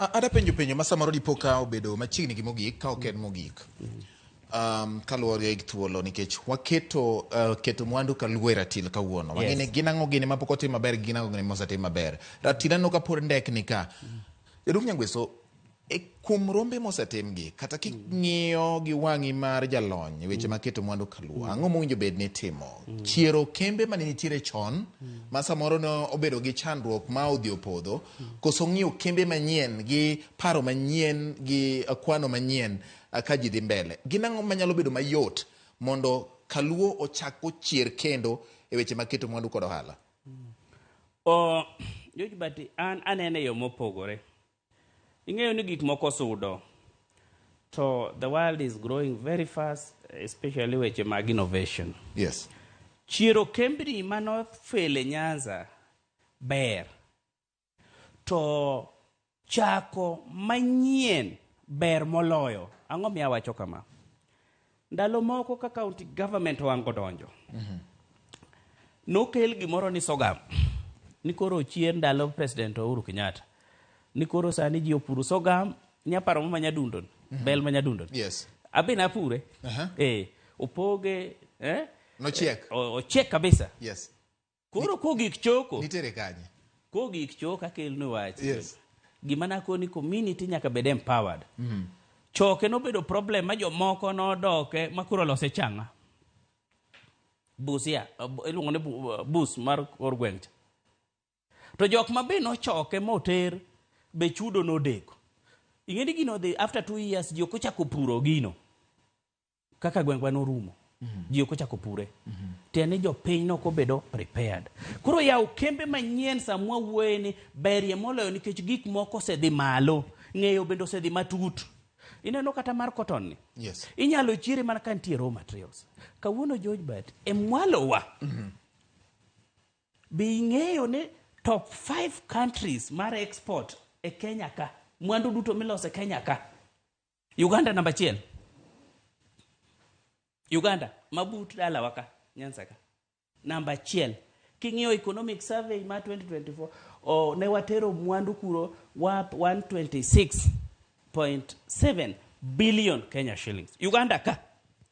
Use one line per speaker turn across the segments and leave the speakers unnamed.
Ada penjo penjo ma samoro dipo ka obedo machiegni gi mogik ka ok en mogik. Kaluwore gi thuolo nikech waketo keto mwandu kaluo e ratil kawuono. Wang'e ni gin ang'o gini mapok otim maber, gin ang'o gini mosetim maber. Ratil aneno ka pod ndekni ka. Jaduong' Nyangweso, e kuom rombe mosetimgi, kata king'iyo gi wang'i mar jalony e weche mag keto mwandu kaluo, ang'o mowinjo bed ni itimo? Chiero kembe mane nitiere chon, ma samoro ne obedo gi chandruok ma odhi opodho, koso ng'iyo kembe manyien gi paro manyien gi kwano manyien ka ji dhi mbele. Gin ang'o manyalo bedo mayot mondo kaluo ochak ochier kendo e weche mag keto mwandu kod ohala?
O, George Bati, an anene e yo mopogore. Ing'eyo ni gik moko sudo. To the world is growing very fast, especially weche mag innovation. Chiero kembni manofel e Nyanza ber. To chako manyien ber moloyo. Ang'o miyo awacho kama? Ndalo moko ka county government ohango donjo, nokel gimoro ni sorghum. Ni koro ochier ndalo President Uhuru Kenyatta. Ni koro sani ji opuro sorghum, inya paro ma nyadundo ni, bel ma nyadundo ni. Abe napure. Eh, opoge, eh?
Nochiek.
Ochiek kabisa. Koro kogik choko.
Nitere kanye?
Kogik choko akelni wach. Gima nakoni community nyaka bed empowered. Choke nobedo problem ma jomoko nodoke ma koro olose chang'a. Busia, iluongo ni bus mar kor gweng' cha. To jok ma be nochoke moter be chudo nodeko. Ing'e ni gino dhi after 2 years ji ok ochako puro gino. Kaka gweng'wa norumo. Ji ok ochako pure. Tiende ni jopiny nok obedo prepared. Koro yawo kembe manyien samwa wuoye ni berie moloyo nikech gik moko osedhi malo. Ng'eyo bende osedhi matut. Ineno kata mar cotton ni. Inyalo chiere mana ka nitie raw materials. Kawuono George Bert, e mwalowa. Be ing'eyo ni top 5 countries mar export e Kenya ka, mwandu duto miloso e Kenya ka, Uganda namba achiel. Uganda, mabut dalawa ka, Nyanza ka. Namba achiel. King'iyo economic survey mar 2024, oh, ne watero mwandu kuro worth 126.7 billion Kenya shillings. Uganda ka.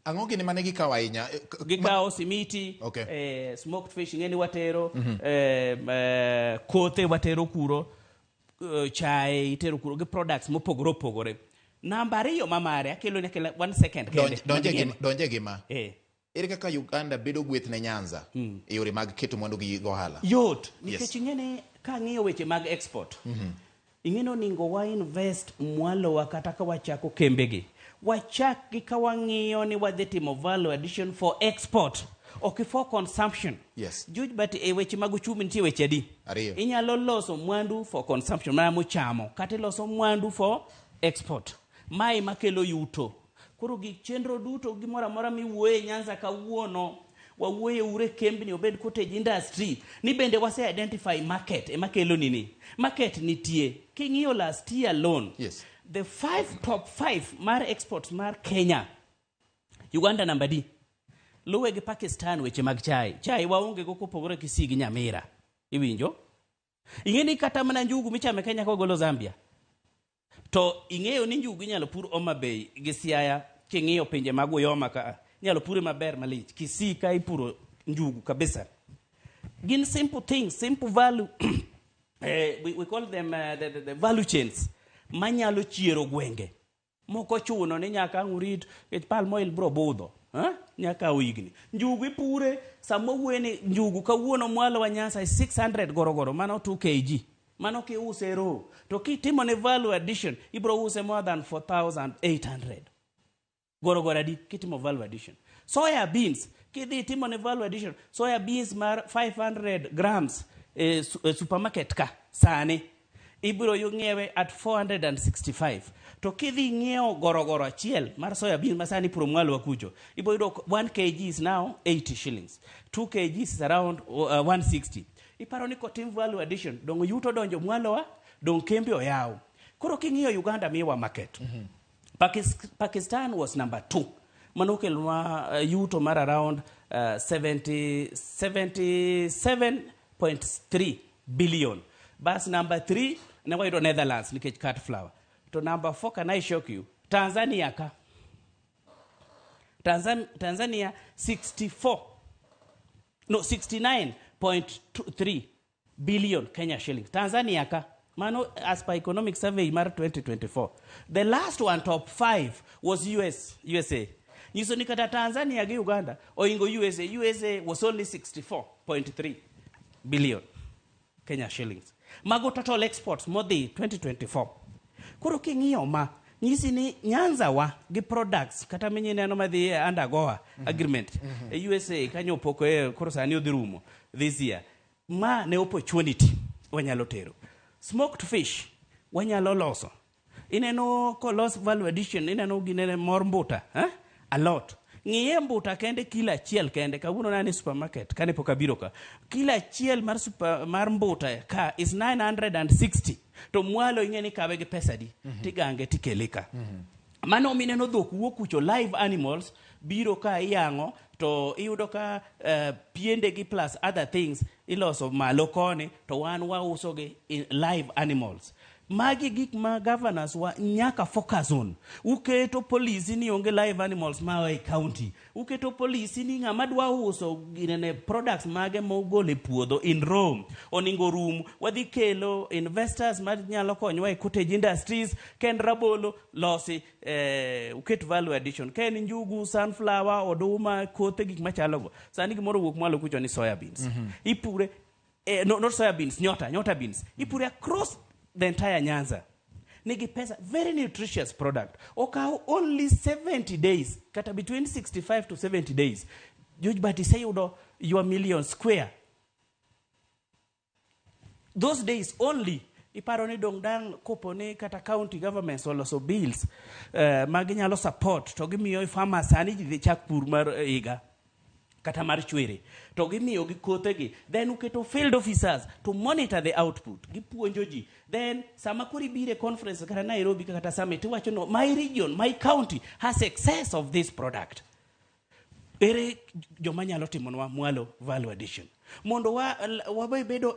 Ang'o gini mane gikawo ahinya?
Gikawo simiti, smoked fish ing'e ni watero, kothe watero kuro, chae itero kuro gi products mopogore opogore. Namba ariyo mamare akelo ni akela one second kende.
Donje gima. Ere kaka Uganda bedo gweth ne Nyanza e yore mag keto mwandu gi ohala?
Yot, nikech ing'e ni kang'iyo weche mag export, ing'e ni oningo wa invest mwalowa kata ka wachako kembegi. Wachak gi ka wang'iyo ni wadhi timo value addition for export, ok for consumption. George, but e weche mag uchumi nitie weche adi?
Ariyo.
Inyalo loso mwandu for consumption, mana muchamo, kata iloso mwandu for export. Mae makelo yuto. Koro gik chenro duto gimoro amora miwuoye Nyanza kawuono, wawuoye ure kembni obed cottage industry, ni bende wase identify market ema kelo nini. Market nitie. King'iyo last year alone, the five top five mar exports mar Kenya, Uganda namba D. Luwe gi Pakistan weche mag chai. Chai waonge go kopogore Kisii gi Nyamira. Iwinjo? Ing'e ni kata mana njugu michamo e Kenya kogolo Zambia. To ing'eyo ni njugu inyalo pur Homa Bay gi Siaya king'iyo pinje mag Uyoma ka inyalo pure maber malich. Kisii ka ipuro njugu kabisa. Gin simple things, simple value. We call them the value chains manyalo chiero gwenge. Moko chuno ni nyaka ang' urit nikech palm oil bro budho. Eh? Nyaka higni. Njugu ipure sama wuoye ni njugu kawuono mwalo wa Nyanza 600 gorogoro mano 2 kg. Mano kiuse raw. To kitimo ne value addition ibro use more than 4800. Gorogoro adi kitimo value addition. Soya beans kidhi timo ne value addition soya beans mar 500 grams e supermarket ka sani ibiro ng'iewe at 465 to kidhi ng'iewo gorogoro achiel mar soya beans ma sani puro mwalo kucho ibiro yudo 1 kg is now 80 shillings, 2 kg is around 160. Iparo ni kotim value addition dong yuto donjo mwalowa dong kembe oyaw. Koro king'iyo Uganda miwa market. Pakistan was number 2 mano okelonwa yuto mar around 70, 77.3 billion. Bas number 3 Ne wayudo Netherlands nikech cut flower. To number 4, can I shock you? Tanzania ka. Tanzania 64, no, 69.3 billion Kenya shillings. Tanzania ka. Mano as per economic survey mar 2024. The last one, top 5, was US, USA. Nyiso ni kata Tanzania gi Uganda oingo USA. USA was only 64.3 billion Kenya shillings. Mago total exports modhi 2024. Koro king'iyo ma, nyisi ni Nyanza wa gi products kata minyi neno madhi e under AGOA agreement e USA kanyo pok koro sani odhi rumo this year. Ma ne opportunity wanyalo tero. Smoked fish wanyalo loso. Ineno kolos value addition, ineno ginene mor mbuta, eh? A lot. Ng'iye mbuta kende kilo achiel kende kawuono nane supermarket kane pok abiro ka. Kilo achiel mar super, mar mbuta ka is 960 to mwalo ing'e ni kawe gi pesa di tigange tikele ka. Mano mineno dhok wuok kucho, live animals biro ka iyang'o to iyudo ka piende gi plus other things iloso malo koni to wan wauso gi in live animals. Magi gik ma governors wa nyaka focus on. Uketo policy ni onge live animals ma e county. Uketo policy ni ng'ama dwa uso ginene products mage mogol e puodho in Rome oningo rum. Wadhi kelo investors ma nyalo konyowa e cottage industries. Ken rabolo losi uket value addition. Ka en njugu, sunflower, oduma, kothe, gik machalo go. Sani gimoro wuok mwalo kucho ni soya beans. Ipure no, not soya beans, nyota beans. Ipure across the entire Nyanza. Nigi pesa, very nutritious product. Okaw only 70 days, kata between 65 to 70 days. George, but iseyudo your million square. Those days only iparo ni dong dang kopo ni kata county governments oloso bills ma ginyalo support to gimiyo farmers sani ji dhi chak pur mar higa kata mar chwere to gimiyo gi kothegi, then uketo field officers to monitor the output, gipuonjo ji. Then sama koro ibiro e conference kata Nairobi kata summit, iwacho no my region, my county has excess of this product. Ere joma nyalo timonwa mwalo value addition mondo wa, wawe bedo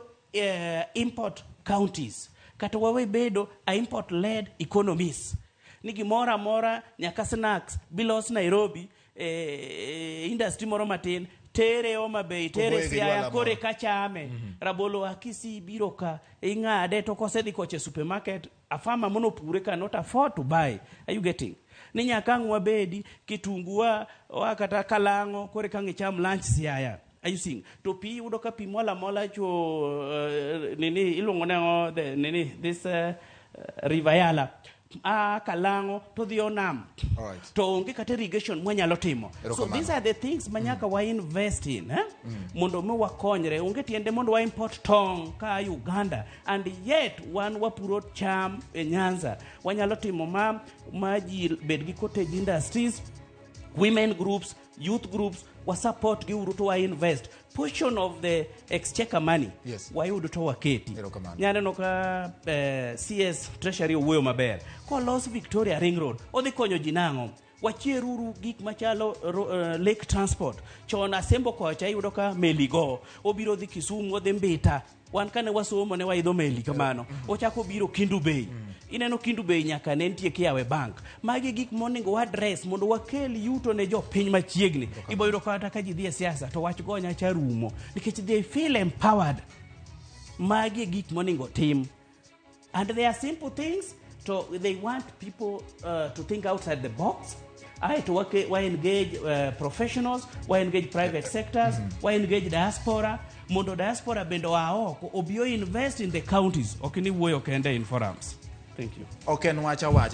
import counties kata wawe bedo a import led economies ni gimoro amora nyaka snacks bilos Nairobi, industry moro matin tere Homa Bay, tere
Oboye gi
Siaya
jwala
kore
moro.
Ka chame rabolo a Kisii biro ka ing'ade to kosedhi koche supermarket, a farmer monopure cannot afford to buy. Are you getting ni nyaka ang' wabedi kitungu wa kata kalang'o kore ka ang' icham lunch Siaya? Are you seeing? To pi iyudo ka pi mola mola cho nini iluongo ne ang'o, nini this River Yala a kalang'o to dhi onam to onge kata irrigation mwanyalo timo. So
Erokamano.
these are the things ma nyaka wa invest in, eh? Mondo mi wakonyre. Onge tiende mondo wa import tong' ka Uganda and yet wan wapuro cham e Nyanza. Wanyalo timo ma ji bed gi cottage industries, women groups, youth groups, wa support gi uru to wa invest portion of the exchequer money wayud to waketi.
Erokamano.
Nyaneno ka CS Treasury owuoyo maber kolos Victoria Ring Road, odhi konyo ji nang'o? Wachieruru gik machalo lake transport. Chon Asembo kocha iyudo ka meli go obiro dhi Kisumu, odhi Mbita. Wan kane wasomo ne waidho meli kamano. Ochako biro Kindu Bay, ineno Kindu Bay nyaka ne nitie Kiawe Bank. Magi gik monego wa address mondo wakel yuto ne jopiny machiegni. Ibo yudo kata ka ji dhi e siasa to wach gonya cha rumo nikech they feel empowered. Magi e gik monego tim and they are simple things to they want people to think outside the box. Aeto wa engage professionals, wa engage private sectors, wa engage diaspora mondo diaspora bende oa oko obi o invest in the counties, ok ni wuoyo kende in forums. Thank you.
Ok en wach awacha.